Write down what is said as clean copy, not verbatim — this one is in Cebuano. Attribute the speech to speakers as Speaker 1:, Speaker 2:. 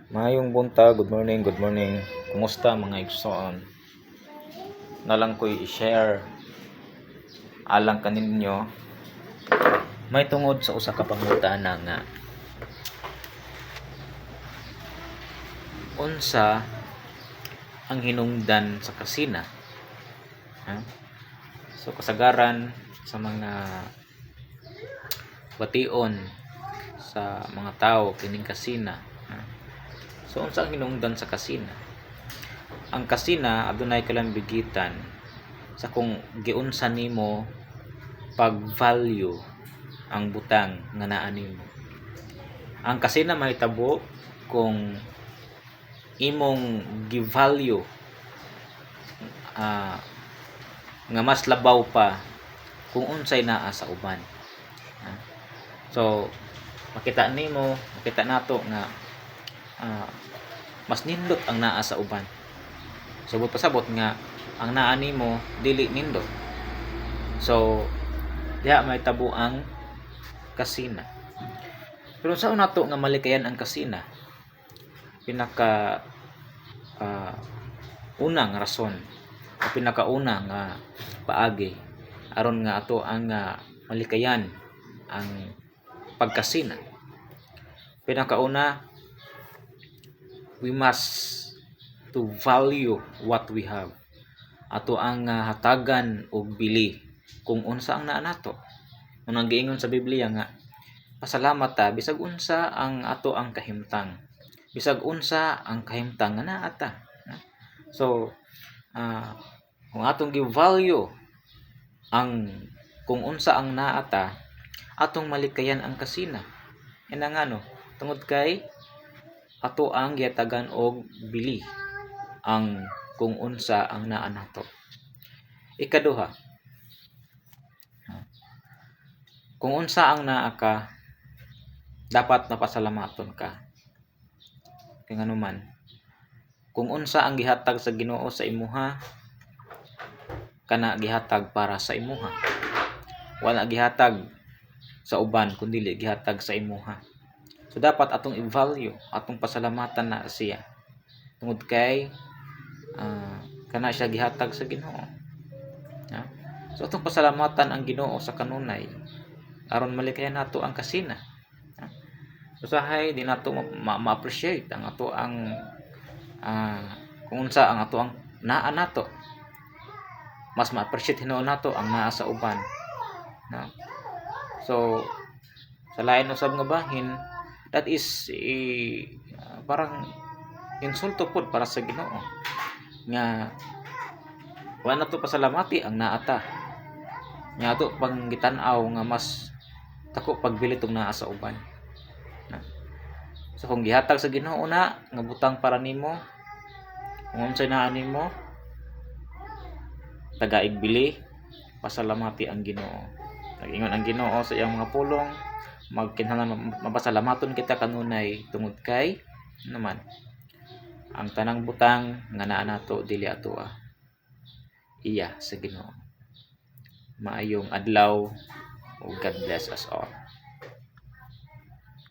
Speaker 1: Maayong buntag, good morning, good morning. Kumusta, mga igsoon? Nalang ko'y i-share alang kaninyo may tungod sa usa ka pangutana nga unsa ang hinungdan sa kasina? Ha? So kasagaran sa mga bation sa mga tao kining kasina. Ha? So unsa ang hinungdan sa kasina? Ang kasina adunay kalambigitan sa kung giunsa nimo pag-value ang butang nga naa nimo. Ang kasina mahitabo kung imong gi-value nga mas labaw pa kung unsay naa sa uban. Ha? So makita nimo, makita nato nga mas nindot ang naa sa uban. So buot pasabot nga ang naa nimo dili nindot. So diha mahitabo ang kasina. Pero unsaon nato nga malikayan ang kasina? Pinaka una nga rason o pinakauna nga paagi aron nga ato ang malikayan ang pagkasina. Pinakauna, we must to value what we have. Ato ang hatagan og bili kung unsa ang naa nato. Unang giingon sa Biblia nga pasalamat ta bisag unsa ang ato ang kahimtang. Bisag unsa ang kahimtang nga naa ta. So kung atong gi-value ang kung unsa ang naa ta, atong malikayan ang kasina. Ina nga no, tungod kay ato ang gihatagan og bili ang kung unsa ang naa nato. Ikaduha, kung unsa ang naa ka, dapat mapasalamaton ka. Kay nganuman, kung unsa ang gihatag sa Ginoo sa imuha, kana gihatag para sa imuha. Wala gihatag sa uban kun dili gihatag sa imuha. So dapat atong i-value, atong pasalamatan na siya. Tungod kay kana siya gihatag sa Ginoo. Ha? So atong pasalamatan ang Ginoo sa kanunay aron malikayan nato ang kasina. Ha? Usahay di nato ma-appreciate ang ato ang kung unsa ang ato ang naa nato. Mas ma-appreciate hinuon nato ang naa sa uban. No? So sa lain usab nga bahin, that is parang insulto pod para sa Ginoo nga wa na to pasalamati ang naa ta, nga ato pang gitan-aw nga mas dako pagbili tong naa sa uban. Na. So kung gihatag sa Ginoo na nga butang para nimo, kung unsay naa nimo, tagaig bili, pasalamati ang Ginoo. Nag-ingon ang Ginoo sa iyang mga pulong, magkinahanglan mapasalamaton kita kanunay tungod kay naman ang tanang butang nga naa nato dili atoa, iya sa Ginoo. Maayong adlaw ug God bless us all.